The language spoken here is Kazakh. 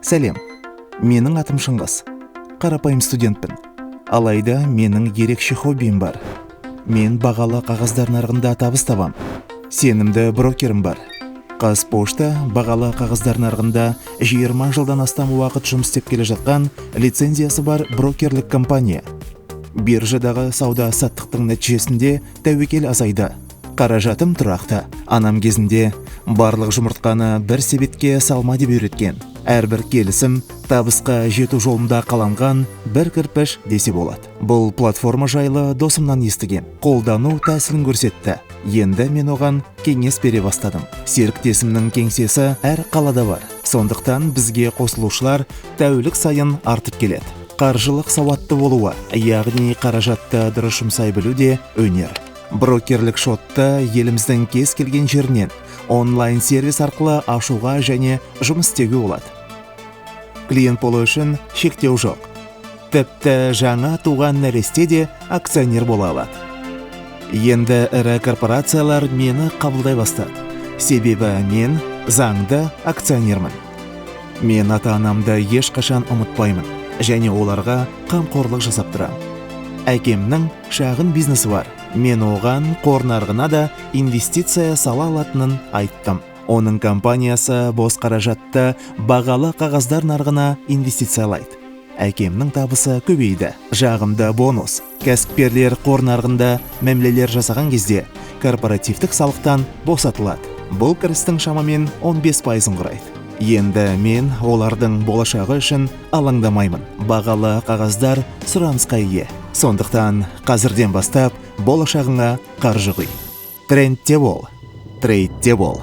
Сәлем, менің атым Шыңғыс. Қарапайым студентпін. Алайда менің ерекше хоббиім бар. Мен бағалы қағаздар нарығында табыс табам. Сенімді брокерім бар. Қазпошта бағалы қағаздар нарығында 20 жылдан астам уақыт жұмыс істеп келе жатқан лицензиясы бар брокерлік компания. Биржадағы сауда саттықтың нәтижесінде тәуекел азайды. Қаражатым тұрақты. Анам кезінде барлық жұмыртқаны бір себетке салма деп үйреткен. Әрбір келісім табысқа жету жолында қаланған бір кірпіш десе болады. Бұл платформа жайлы досымнан естігем. Қолдану тәсілін көрсетті. Енді мен оған кеңес бере бастадым. Серіктесімнің кеңсесі әр қалада бар. Сондықтан бізге қосылушылар тәулік сайын артып келеді. Қаржылық сауатты болуы, яғни қаражатты дұрыс жұмсай білу де өнер. Брокерлік шотты еліміздің кез келген жерінен онлайн сервис арқылы ашуға және жұмыс істеуге болады. Клиент болу үшін шектеу жоқ. Тіпті жаңа туған нәресте де акционер бола алады. Енді ірі корпорациялар мені қабылдай бастады. Себебі мен заңды акционермін. Мен ата-анамды ешқашан ұмытпаймын және оларға қамқорлық жасап тұрамын. Әкемнің шағын бизнесі бар. Мен оған қор нарығына да инвестиция сала алатынын айттым. Оның компаниясы бос қаражатты бағалы қағаздар нарығына инвестициялайды. Әкемнің табысы көбейді. Жағымды бонус. Кәсіпкерлер қор нарығында мәмілелер жасаған кезде корпоративтік салықтан босатылады. Бұл кірістің шамамен 15%-ын құрайды. Енді мен олардың болашағы үшін алаңдамаймын. Бағалы қағаздар сұранысқа ие. Сондықтан қазірден бастап болашағыңа қаржы құй. Трендте бол, трейдте бол.